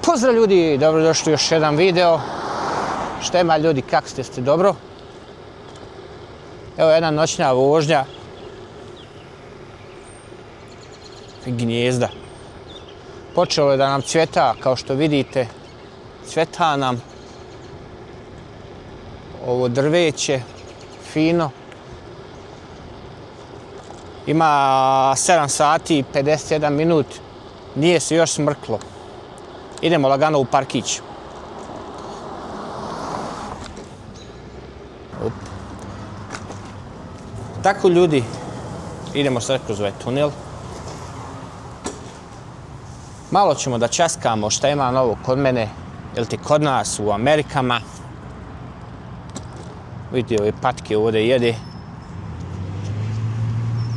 Pozdrav ljudi, dobrodošli u još jedan video. Šta ima ljudi, kako ste dobro? Evo jedna noćna vožnja. Gnijezda. Počelo je da nam cvjeta, kao što vidite. Cvjeta nam ovo drveće, fino. Ima 7 sati i 51 minut. Nije se još smrklo. Idemo lagano u parkić. Tako ljudi, idemo sad kroz ovaj tunel. Malo ćemo da časkamo šta ima novo kod mene, ili ti kod nas u Amerikama. Vidite ove patke ovdje jede.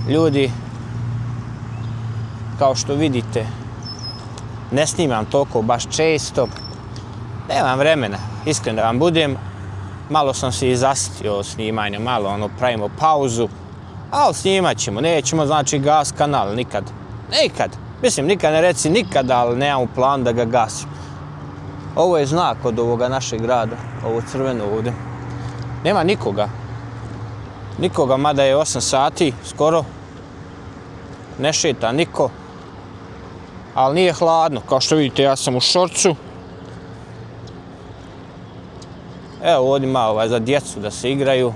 Ljudi, kao što vidite, ne snimam toliko baš često. Nemam vremena, iskreno da vam budem. Malo sam se i zasitio od snimanja, malo pravimo pauzu. Ali snimat ćemo, nećemo znači gas kanal, nikad. Mislim, nikad ne reci nikad, ali nemam u planu da ga gasim. Ovo je znak od ovoga našeg grada, ovo crveno ovdje. Nema nikoga. Nikoga, mada je 8 sati, skoro. Ne šeta niko. Ali nije hladno, kao što vidite ja sam u šorcu. Evo ovdje ima za djecu da se igraju.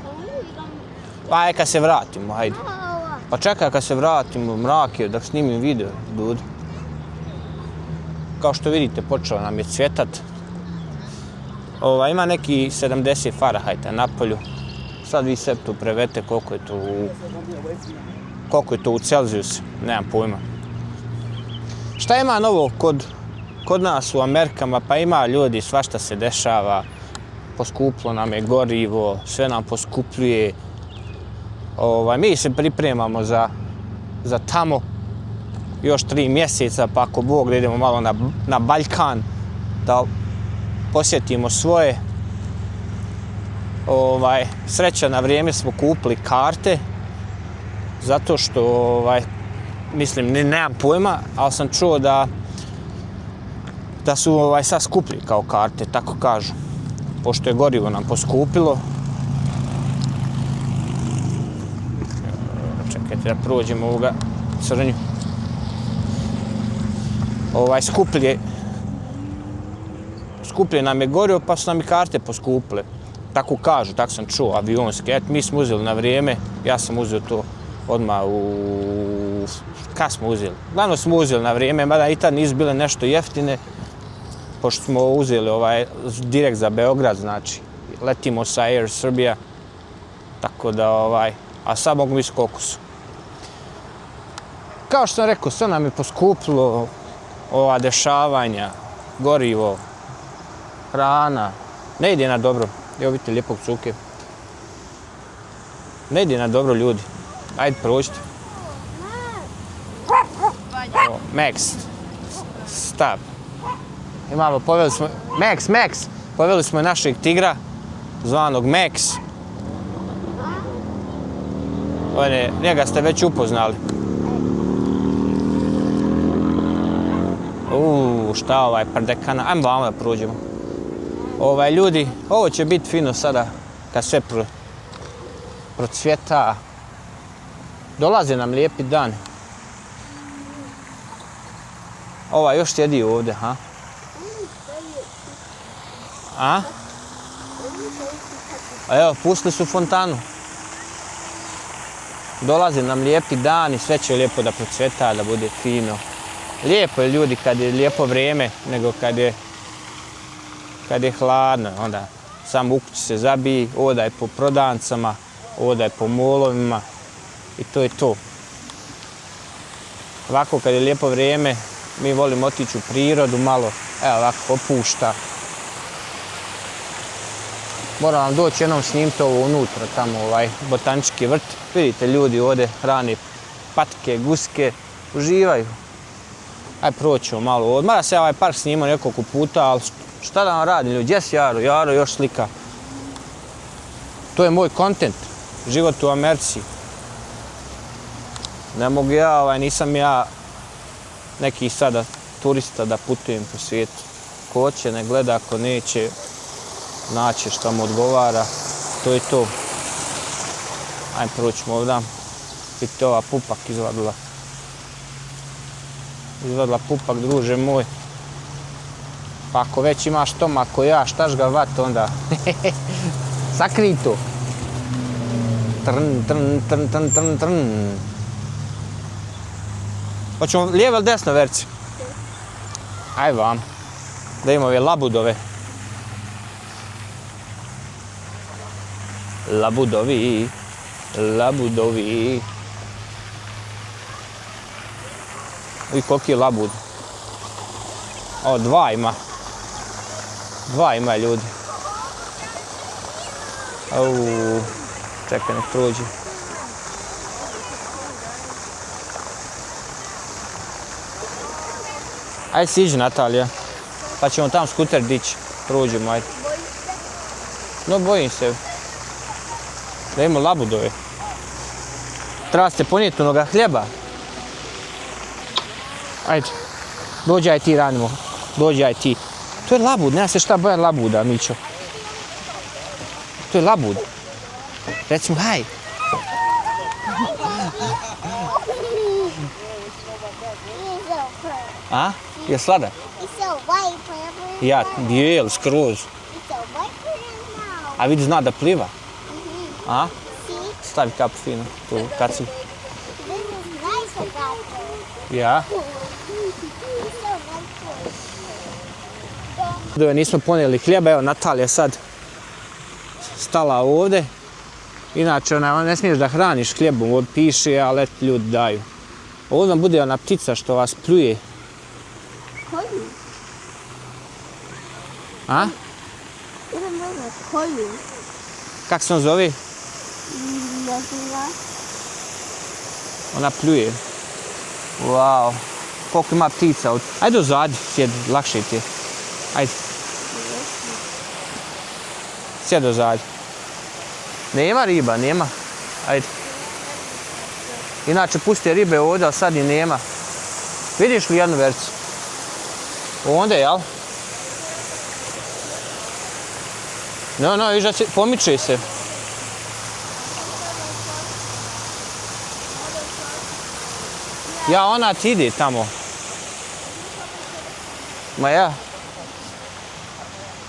Aj kad se vratimo, hajde. Pa čekaj kad se vratimo, mrak je, da snimim video, dude. Kao što vidite, počelo nam je cvjetat. Ima neki 70 Farahajta na polju. Sad vi sve tu prevete koliko je to u Celzijusu, nemam pojma. Šta ima novo kod nas u Amerikama? Pa ima ljudi, svašta se dešava. Poskuplo nam je gorivo, sve nam poskupljuje. Mi se pripremamo za tamo još 3 mjeseca, pa ako Bog da idemo malo na Balkan, da posjetimo svoje. Sreća na vrijeme smo kupili karte, zato što, mislim, nemam pojma, ali sam čuo da su sad skuplji kao karte, tako kažu. Pošto je gorivo nam poskupilo. Čekajte da prođemo ovoga crnju. Skuplje nam je gorivo, pa su nam i karte poskupile. Tako kažu, tako sam čuo, avionske. Eto, mi smo uzeli na vrijeme, ja sam uzeo to odmah kad smo uzeli? Glavno smo uzeli na vrijeme, mada i tad nisu bile nešto jeftine, pošto smo uzeli direkt za Beograd, znači, letimo sa Air Serbia, tako da, a sad mogu mi koliko su. Kao što sam rekao, sve nam je poskupilo, ova dešavanja, gorivo, hrana, ne ide na dobro. Evo vidite lijepog cuke. Ne ide na dobro ljudi. Ajde prođite. Max, stop. Imamo, poveli smo, Max, poveli smo našeg tigra, zvanog Max. Njega ste već upoznali. Šta prdekana, ajmo vamo da prođemo. Ljudi, ovo će biti fino sada kad sve procvjeta. Dolaze nam lijepi dan. Još sjedi ovdje, ha? A? Evo, pustili su fontanu. Dolaze nam lijepi dan i sve će lijepo da procvjeta, da bude fino. Lijepo je ljudi kad je lijepo vrijeme, nego kad je hladno, onda samo u kući se zabiji, odaj po prodancama, odaj po molovima i to je to. Ovako kad je lijepo vrijeme, mi volimo otići u prirodu malo, evo ovako opušta. Moram vam doći jednom snimiti ovo unutra, tamo botanički vrt. Vidite ljudi ovdje hrane patke, guske, uživaju. Ajde proćemo malo ovdje. Mada se ovaj park snimao nekoliko puta, ali šta da vam radim ljudi? Gdje si Jaro? Jaro još slika. To je moj kontent. život u Americi. Ne mogu ja, nisam ja neki sada turista da putujem po svijetu. Ko hoće ne gleda, ko neće naći što mu odgovara. To je to. Ajde proćemo ovdje. Vidite ova pupak izvadila. Izvadila pupak, druže moj. Pa ako već imaš stomak ko ja, štaš ga vat onda. Sakrij to. Trn, trn, trn, trn, trn, trn. Hoćemo lijevo ili desno, Verci? Aj vam. Da imamo ove labudove. Labudovi. Labudovi. I koliki je labud. O, dva ima. Dva ima ljudi. Au, čekaj nek prođe. Ajde siđi, Natalija. Pa ćemo tam skuter dići. Prođemo, ajde. No, bojim se. Da imamo labudove. Treba ste ponijeti onoga hljeba. Ajde. Dođi aj ti, ranimo. Dođi aj ti. To je labud, nema se šta bojan labuda, Mićo. To je labud. Recimo, haj. A? Je sladak? Ja, bijel, skroz. A vidi, zna da pliva. A? Stavi kapu fino, tu, kaci. Ja. Nismo ponijeli hljeba, evo Natalija sad stala ovdje. Inače, ona ne smiješ da hraniš hljebom, ovdje piše, ali ljudi daju. Ovo vam bude ona ptica što vas pljuje. Koju? A? Idem možda koju. Kak se on zove? Ne znam. Ona pljuje. Wow. Koliko ima ptica. Ajde dozadi, sjedi, lakše ti je. Ajde. Sjedi dozadi. Nema riba, nema. Ajde. Inače, pusti ribe ovdje, ali sad i nema. Vidiš li jednu Vercu? Onda, jel? No, viš da pomiče se. Ja, ona ti ide tamo. Ma ja.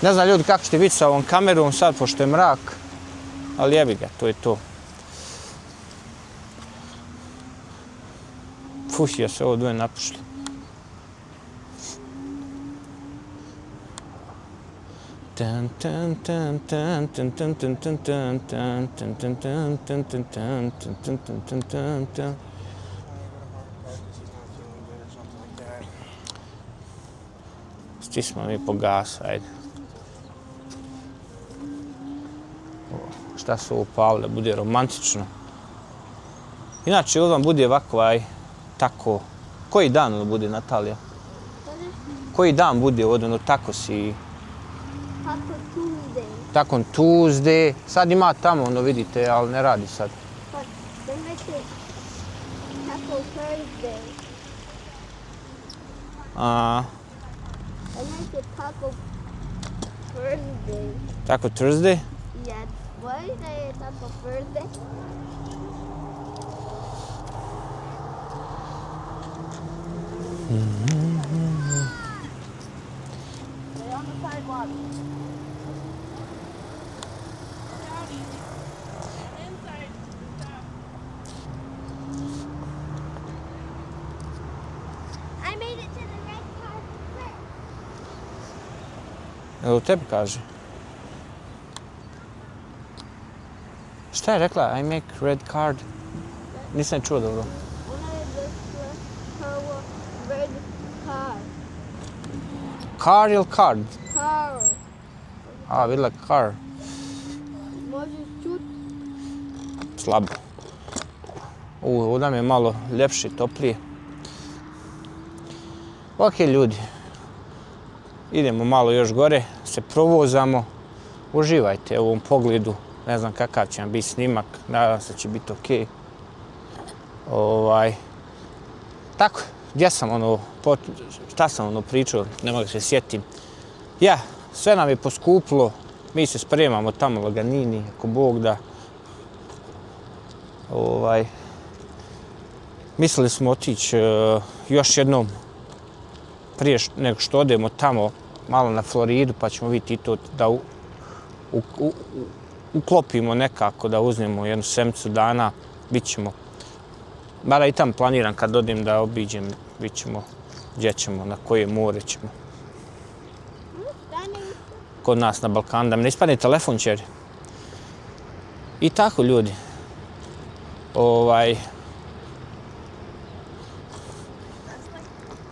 Ne znam ljudi kako ćete vidjeti sa ovom kamerom sad, pošto je mrak. Ali jebi ga, to je to. Fuš, ja se ovo dvoje napušli. Stismo mi po gasu, ajde. Šta su upali da bude romantično. Inače, ovdje vam bude ovako, tako. Koji dan ono bude, Natalija? Koji dan bude ovdje, ono tako si... Taco Tuesday. Taco Tuesday. Sad ima tamo, ono vidite, ali ne radi sad. Pa da imate Taco Thursday. A, Da imate Taco Thursday. Taco Thursday? Yeah. What is that Taco Thursday? They're on the sidewalk. I made it to the red car first. Evo tebi kaže. Šta je rekla? I make red card. Nisam čuo dobro. Ona je došla red car. Car ili card? Car. A, vidjela car. Možeš čuti? Slabo. Ovdje mi je malo ljepše, toplije. Ok, ljudi. Idemo malo još gore, se provozamo. Uživajte u ovom pogledu Ne znam kakav će nam biti snimak, nadam se da će biti okej. Tako, gdje sam šta sam pričao, ne mogu se sjetim. Ja, sve nam je poskupilo, mi se spremamo tamo laganini, ako Bog da. Mislili smo otići još jednom prije nego što odemo tamo malo na Floridu, pa ćemo vidjeti to da uklopimo nekako, da uzmemo jednu sedmicu dana, bit ćemo. Mada i tam planiram kad odem da obiđem, bit ćemo gdje ćemo, na koje more ćemo. Kod nas na Balkanu, da mi ne ispadne telefon, čeri. I tako, ljudi.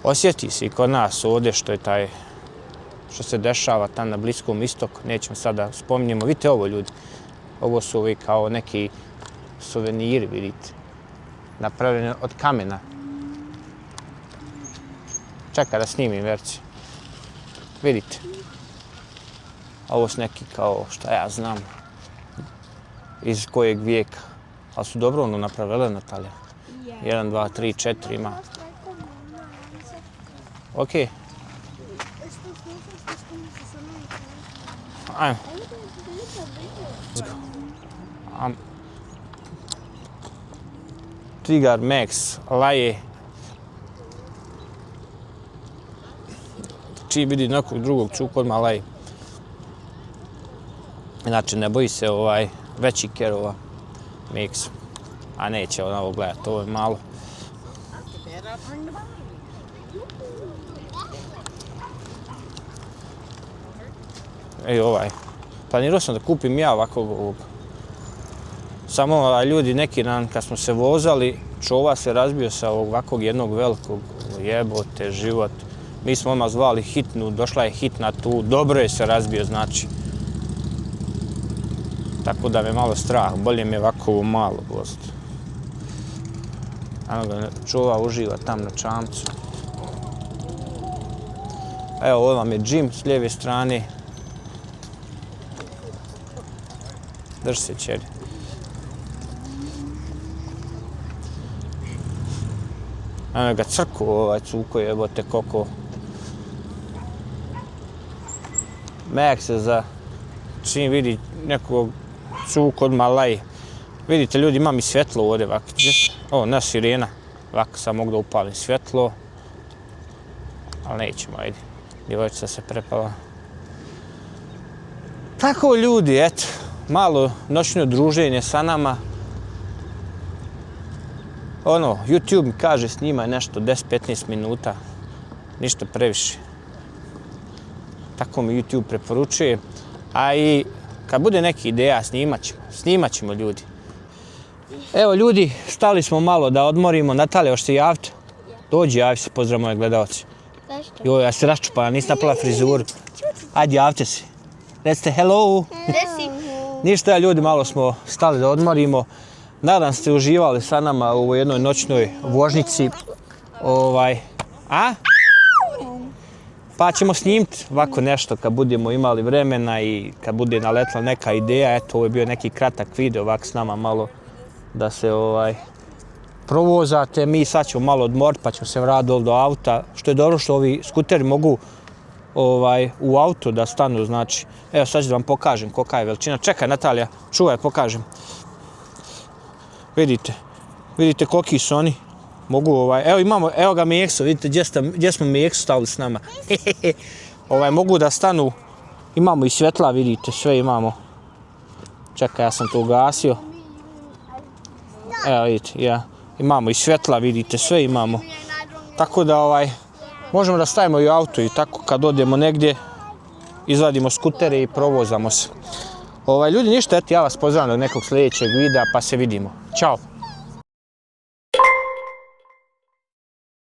Osjeti se i kod nas ovdje što se dešava tam na Bliskom istoku. Nećemo sada spominjemo. Vidite ovo, ljudi. Ovo su ovi kao neki suveniri, vidite. Napravljeni od kamena. Čekaj da snimim verziju. Vidite. Ovo su neki kao, šta ja znam, iz kojeg vijeka. Ali su dobro napravile, Natalija. 1, 2, 3, 4 ima. Okej. Ajmo. Tigar Max laje. Čiji vidi nekog drugog čuka odmah laje. Inače ne boji se veći kerova Max. A neće on ovo gledati, ovo je malo. Planirao sam da kupim ja ovakvog. Samo ljudi neki dan kad smo se vozali, čova se razbio sa ovakvog jednog velikog, jebote, život. Mi smo odmah zvali hitnu, došla je hitna tu, dobro je se razbio, znači. Tako da me malo strah, bolje mi je ovako malo voziti. Ano ga čova uživa tam na čamcu. Evo, ovo vam je džim s lijeve strane. Drži se, čeri. Ano ga crku, cuko jebote koliko. Max se za čim vidi nekog cuko odmah laje. Vidite, ljudi, imam i svjetlo ovdje ovako. O, na sirena. Ovako sam mogu da upalim svjetlo. Ali nećemo, ajde. Djevojčica se prepala. Tako, ljudi, eto. Malo noćno druženje sa nama. YouTube mi kaže snimaj nešto 10-15 minuta. Ništa previše. Tako mi YouTube preporučuje. A i kad bude neki ideja, snimat ćemo, ljudi. Evo, ljudi, stali smo malo da odmorimo. Natalija, hoćeš se javiti? Dođi, javi se, pozdrav moje gledalci. Zašto? Joj, ja se raščupala, nisi napravila frizuru. Ajde, javite se. Recite hello. Ništa, ljudi, malo smo stali da odmorimo. Nadam se uživali sa nama u jednoj noćnoj vožnici. Pa ćemo snimiti ovako nešto kad budemo imali vremena i kad bude naletla neka ideja. Eto, ovo je bio neki kratak video ovako s nama malo da se provozate. Mi sad ćemo malo odmoriti pa ćemo se vratiti do auta. Što je dobro što ovi skuteri mogu u auto da stanu, znači. Evo sad ću da vam pokažem kolika je veličina. Čekaj, Natalija, čuvaj, pokažem. Vidite koliki su oni. Mogu evo ga Mekso, vidite gdje smo Mekso stavili s nama. Mogu da stanu, imamo i svjetla, vidite, sve imamo. Čekaj, ja sam to ugasio. Evo vidite, imamo i svjetla, vidite, sve imamo. Tako da možemo da stavimo i auto i tako kad odemo negdje, izvadimo skutere i provozamo se. Ljudi, ništa, eto, ja vas pozdravljam do nekog sljedećeg videa, pa se vidimo. Ćao!